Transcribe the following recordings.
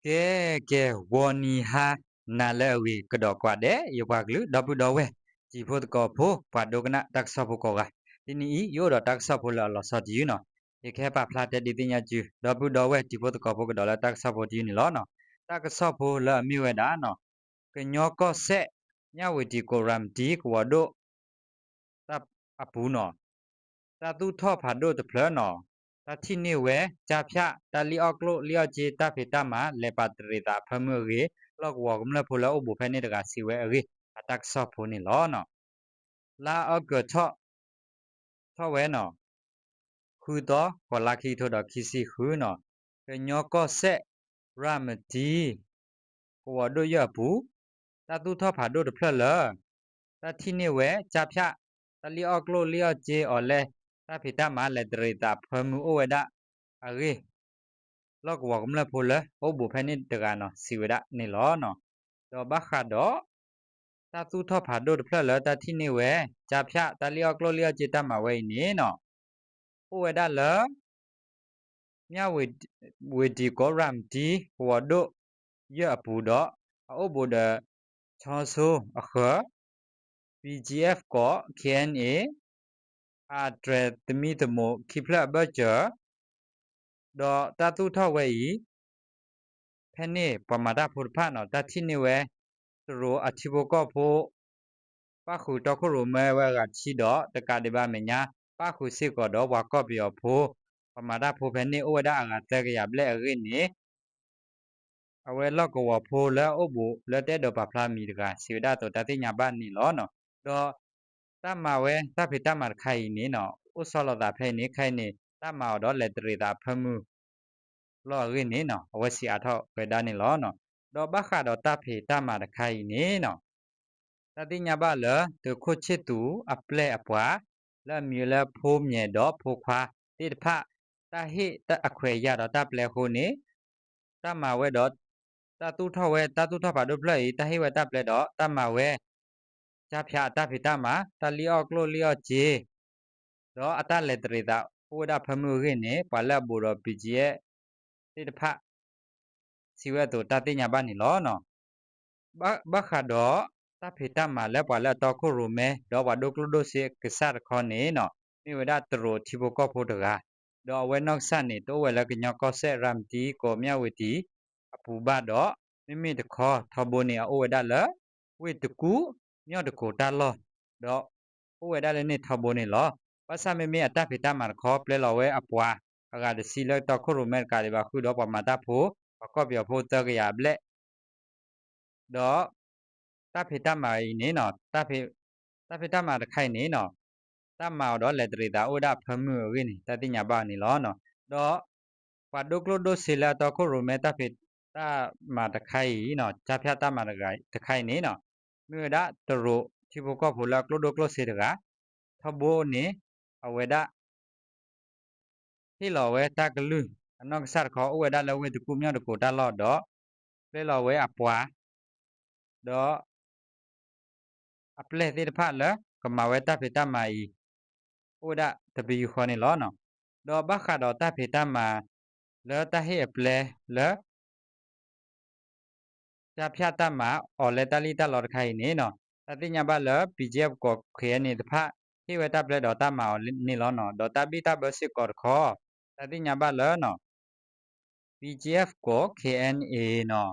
ကဲ ကဲ ဂီၤနံၤဟါနၤလၢအဂ့ၤကဒီးကိးဂၤဒဲး ယပှၤကလုာ် ဒီပုၢ်ဒီဝဲၢ် တံၤဖိသကိးဖိ ပှၤဒိကနၣ်တၢ်ကစီၣ်ဖိကိးဂၤ, တနံၤအံၤ ယအိၣ်ဒီးတၢ်ကစီၣ်ဖိလၢအလီၤဆီတယုၢ်နီၤ, ယကဟဲပာ်ဖျါတဲဒုးသ့ၣ်ညါဆူ ဒီပုၢ်ဒီဝဲၢ်တံၤဖိသကိးဖိကဒီးလၢတၢ်ကစီၣ်ဖိတယုၢ်န့ၣ်လီၤ. တၢ်ကစီၣ်ဖိလၢအမ့ၢ်ဝဲဒၣ်နီၤ, ကညီကီၢ်စဲၣ် မၠၣ်ဝတံၤကိးရၤမတံကဝီၤဒိၣ် တၢ်အပူၤနီၤ, တၢ်သူၣ်ထီၣ်ဖးဒိၣ်တဖျၢၣ်နီၤ, တၢ်ထံၣ်န့ၢ်ဝဲ ကၠါဖၠၣ် တၢ်လံၣ်အီၣ်ကျိၣ်လံၣ်အီၣ်စ့ တၢ်ဖံးတၢ်မၤ လဲၤပာ်တရံးသးအဖၢမုၢ်အဂ့ၢ် လီၢ်ကဝီၤကမျၢၢ်ဖိလၢအိၣ်ဘူးဖဲန့ၣ်တဂၤစံးဝဲအဂ့ၢ် အတၢ်ကစီၣ်ဖိန့ၣ်လီၤ. လါအီကူးထီၣ် ထီၣ်ဝဲနီၤ, ဃုသီ ဃိးလါ ခံကထိဒီးခံဆံဃုနီၤ, ကညီကီၢ်စဲၣ် ရၤမတံ ကဝီၤဒိၣ်ယဲၢ်အပူၤ တၢ်သူၣ်ထီၣ်ဖးဒိၣ်တဖျၢၣ်လၢ တၢ်ထံၣ်န့ၢ်ဝဲ ကၠါဖၠၣ် တၢ်လံၣ်အီၣ်ကျိၣ်လံၣ်အီၣ်စ့အီၤလဲၣ် တၢ်ဖံးတၢ်မၤ လဲၤတရံးသးဖၢမုၢ်အိၣ်ဝဲဒၣ်အဂ့ၢ် လီၢ်ကဝီၤကမျၢၢ်ဖိလၢအိၣ်ဘူးဖဲန့ၣ်တဂၤနီၤ စံးဝဲဒၣ်န့ၣ်လီၤ. ဒီးဘၣ်ဃးဒီး တၢ်သူၣ်ထီၣ်ဖးဒိၣ်တဖျၢၣ်လၢတၢ်ထံၣ်န့ၢ်ဝဲ ကၠါဖၠၣ် တၢ်လံၣ်အီၣ်ကျိၣ်လံၣ်အီၣ်စ့တၢ်မၤဝဲအံၤန့ၣ်နီၤ, အိၣ်ဝဲဒၣ်လၢ မၠၣ်ဝတံၤကိးရၤမတံ ကဝီၤဒိၣ်ယဲၢ်အပူၤဒီး အအိၣ်ဘူးဒီး ဆီဆိအဃၢၤ BGF ကိး KNA အတြဲၤသမံသမိးခံဖျၢၣ်အဘၢၣ်စၢၤ ဒီးတၢ်သူၣ်ထီၣ်ဝဲအံၤ ဖဲန့ၣ်ပှၤမၤတၢ်ဖိတဖၣ်နီၤ တၢ်ထံၣ်န့ၢ်ဝဲ တရူးအထံဖိကီၢ်ဖိ ပၣ်ဃုာ်တီခိၣ်ရိၣ်မဲဝဲအဂၤတဆံဒီး တကးဒံးဘၣ်အမဲာ်ညါ ပၣ်ဃုာ်စ့ၢ်ကီးဒီးပှၤကီၢ်ပယီၤဖိ ပှၤမၤတၢ်ဖိဖဲန့ၣ် အိၣ်ဝဲဒၣ်အဂၤသၢကယၤဘျဲၣ်အဂ့ၢ်န့ၣ် အဝဲလီၢ်ကဝီၤဖိလၢအအိၣ်ဘူးလၢတအဲၣ်ဒိးပာ်ဖျါမံၤတဂၤ စံးဝဲဒၣ်အသိးတၢ်သ့ၣ်ညါဘၣ်န့ၣ်လီၤ. ဒီးတၢ်မၤဝဲတၢ်ဖံးတၢ်မၤတခါအံၤန့ၣ်နီၤ အိၣ်ဆီလီၤသးဖဲအံၤန့ၣ် ခဲအံၤန့ၣ် တၢ်မၤအီၤဒီးလဲၤတရံးသးအဖၢမုၢ်လီၢ်အဂ့ၢ်န့ၣ်နီၤ အဝဲစံးအါထီၣ်ဝဲဒၣ်န့ၣ်လီၤ. ဒီးဘၣ်ဃးဒီးတၢ်ဖံးတၢ်မၤတခါအံၤန့ၣ်နီၤ တၢ်သ့ၣ်ညါဘၣ်လၢ သုးခိၣ်ဆ့ၣ်သူးအပျဲၢ်အပှၤ လၢအမံၤလၢဖိမၠဲးဒီးဖိခွါသ့ၣ်တဖၣ် တၢ်ဟ့ၣ်အခွဲးအယာ်ဒီးတၢ်ပျဲအဃိန့ၣ် တၢ်မၤဝဲဒီး တၢ်သူၣ်ထီၣ်ဝဲ တၢ်သူၣ်ထီၣ်ဖးဒိၣ်တဖျၢၣ်အံၤ တၢ်ဟ့ၣ်ဝဲတၢ်ပျဲဒီး တၢ်မၤဝဲ ကၠါဖၠၣ်အတၢ်ဖံးတၢ်မၤ တၢ်လံၣ်အီၣ်ကျိၣ်လံၣ်အီၣ်စ့ ဒီးအတၢ်လဲၤတရံးသးအိၣ်ဝဲဒၣ်ဖၢမုၢ်အဂ့ၢ်န့ၣ် ပှၤလၢအဘူးဒီး BGF သ့ၣ်တဖၣ် စံးဝဲအသိးတၢ်သ့ၣ်ညါဘၣ်န့ၣ်လီၤ. ဘၣ်ဃးဒီးတၢ်ဖံးတၢ်မၤလၢပှၤလၢအတီခိၣ်ရိၣ်မဲ ဒီးပှၤဒိကျိၣ်ဒိၣ်စ့ကစၢ်တခီန့ၣ်နီၤ မ့ၢ်ဝဲဒၣ်တရူးထံဖိကီၢ်ဖိတဂၤ ဒီးအဝဲနီၢ်ကစၢ်န့ၣ် တအိၣ်ဝဲလၢကညီကီၢ်စဲၣ်ရၤမတံ ကိးမၠၣ်ဝတံၤအပူၤဘၣ်ဒီး မ့မ့ၢ်တခီထီဘိန့ၣ် အအိၣ်ဝဲဒၣ်လၢ ဝ့ၢ်တကူၣ် မၠီၣ်တကိးတၢ်လီၢ် ဒီးအိၣ်ဝဲဒၣ်လၢန့ၣ်ထီဘိန့ၣ်လီၤ. ဘၣ်ဆၣ်မ့မ့ၢ်အတၢ်ဖံးတၢ်မၤတခီ ပျဲလီၤဝဲအပှၤအဂၤတဆံလၢတီခိၣ်ရိၣ်မဲတကးဒံးဘၣ်ဃုာ်ဒီးပှၤမၤတၢ်ဖိ ပှၤကီၢ်ပယီၤဖိသၢကယၤအဘျဲၣ် ဒီးတၢ်ဖံးတၢ်မၤအံၤန့ၣ်နီၤ တၢ်ဖံးတၢ်မၤတခါအံၤန့ၣ်နီၤ တၢ်မၤအီၤဒီးလဲၤတရံးသးအိၣ်ဝဲဒၣ်ဖၢမုၢ်အဂ့ၢ်န့ၣ် တၢ်သ့ၣ်ညါဘၣ်အီၤန့ၣ်လီၤ. ဒီးပှၤဒိကျိၣ်ဒိၣ်စ့လၢအတီခိၣ်ရိၣ်မဲတၢ်ဖံးတၢ်မၤတခါအံၤနီၤ ကၠါဖၠၣ်တၢ်မၤတခါအံၤန့ၣ်နီၤ မ့ၢ်ဝဲဒၣ်တရူးထံဖိကီၢ်ဖိလၢအကျိၣ်ဒိၣ်ကျိၣ်စ့တဂၤ ထီဘိန့ၣ် အဝဲဒၣ် ဟ့ၣ်လီၤဝဲတၢ်ကလုၢ် အနီၢ်ကစၢ်တခီ အိၣ်ဝဲဒၣ်လၢဝ့ၢ်တကူၣ်မၠီၣ်တကိးတၢ်လီၢ်ဒီး ပျဲလီၤဝဲအပှၤ ဒီး အပျဲၢ်သ့ၣ်တဖၣ်လၢကမၤဝဲတၢ်ဖံးတၢ်မၤအံၤ အိၣ်ဝဲဒၣ်တပယူာ်ဃီန့ၣ်လီၤ. ဒီးဘၣ်ဃးဒီးတၢ်ဖံးတၢ်မၤလၢတၢ်ဟ့ၣ်အပျဲၢ်လၢ ကၠါဖၠၣ်တၢ်မၤအီၤလၢတၢ်လံၣ်တၢ်လီတခါအံၤန့ၣ်နီၤ တၢ်သ့ၣ်ညါဘၣ်လၢ BGF ကိး KNA တဖၣ် ဟ့ၣ်ဝဲတၢ်ပျဲဒီးတၢ်မၤအီၤန့ၣ်လီၤနီၤ ဒီးတၢ်ဘံၣ်တၢ်ဘၢစ့ၢ်ကီးတခီ တၢ်သ့ၣ်ညါဘၣ်လၢနီၤ BGF ကိး KNA နီၤ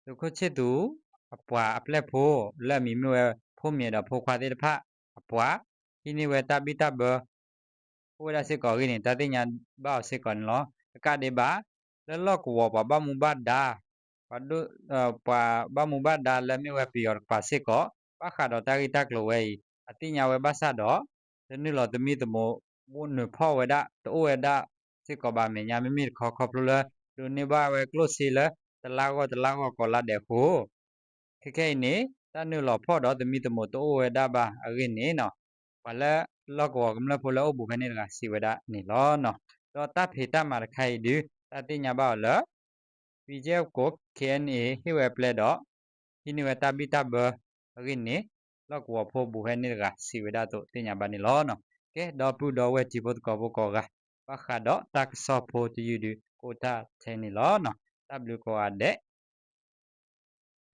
သုးခိၣ်ဆ့ၣ်သူး အပှၤအပျဲၢ်ဖိ လၢအမံၤမ့ၢ်ဝဲ ဖိမၠဲးဒီးဖိခွါသ့ၣ်တဖၣ် အပှၤ ဟံးန့ၢ်ဝဲတၢ်ဘံၣ်တၢ်ဘၢ အိၣ်ဝဲဒၣ်စ့ၢ်ကီးအဂ့ၢ်န့ၣ် တၢ်သ့ၣ်ညါဘၣ်အီၤစ့ၢ်ကီးန့ၣ်လီၤ. တကးဒံးဘၣ် လၢလီၢ်ကဝီၤပှၤဘၣ်မူဘၣ်ဒါ ပှၤဒိၣ် ပှၤဘၣ်မူဘၣ်ဒါလၢမ့ၢ်ဝဲပယီၤတကပၤစ့ၢ်ကီး ဘၣ်ဃးဒီးတၢ်ဂ့ၢ်တၢ်ကျိၤဝဲအံၤ အသ့ၣ်ညါဝဲဘၣ်ဆၣ်ဒီး တနုာ်လီၤသမံသမိး ဘိးနုာ်ဖီၣ်ဝဲဒၣ် တအိၣ်ဝဲဒၣ်စ့ၢ်ကီးဘၣ်အမဲာ်ညါ မ့မ့ၢ်တခီခီဖျိလၢ ဒိးန့ၢ်ဘၣ်ဝဲကျိၣ်စ့လၢ တလါဂီၢ်တလါဂီၢ်ကိးလါဒဲးအဃိ ခဲခဲအံၤန့ၣ် တၢ်နုာ်လီၤဖီၣ်ဒီးသမံသမိးတအိၣ်ဝဲဒၣ်ဘၣ်အဂ့ၢ်န့ၣ်နီၤ ပှၤလၢလီၢ်ကဝီၤကမျၢၢ်ဖိလၢအိၣ်ဘူးဖဲန့ၣ်တဂၤစံးဝဲဒၣ်န့ၣ်လီၤ. ဒီးတၢ်ဖံးတၢ်မၤတခါအံၤဒုး တၢ်သ့ၣ်ညါဘၣ်အီၤလၢ BGF ကိး KNA ဟ့ၣ်ဝဲပျဲဒီး ဟံးန့ၢ်ဝဲတၢ်ဘံၣ်တၢ်ဘၢအဂ့ၢ်န့ၣ် လီၢ်ကဝီၤဖိဘူးဖဲန့ၣ်တဂၤစံးဝဲဒၣ်အသိးသ့ၣ်ညါဘၣ်န့ၣ်လီၤ. ကဲ ဒီပုၢ်ဒီဝဲၢ်တံၤဖိသကိးဖိကိးဂၤ ဘၣ်ဃးဒီးတၢ်ကစီၣ်ဖိတယုၢ်ဒုး ကအိၣ်တၢ်ထဲန့ၣ်လီၤ. တၢ်ဘျုးကိးဂၤဒဲး.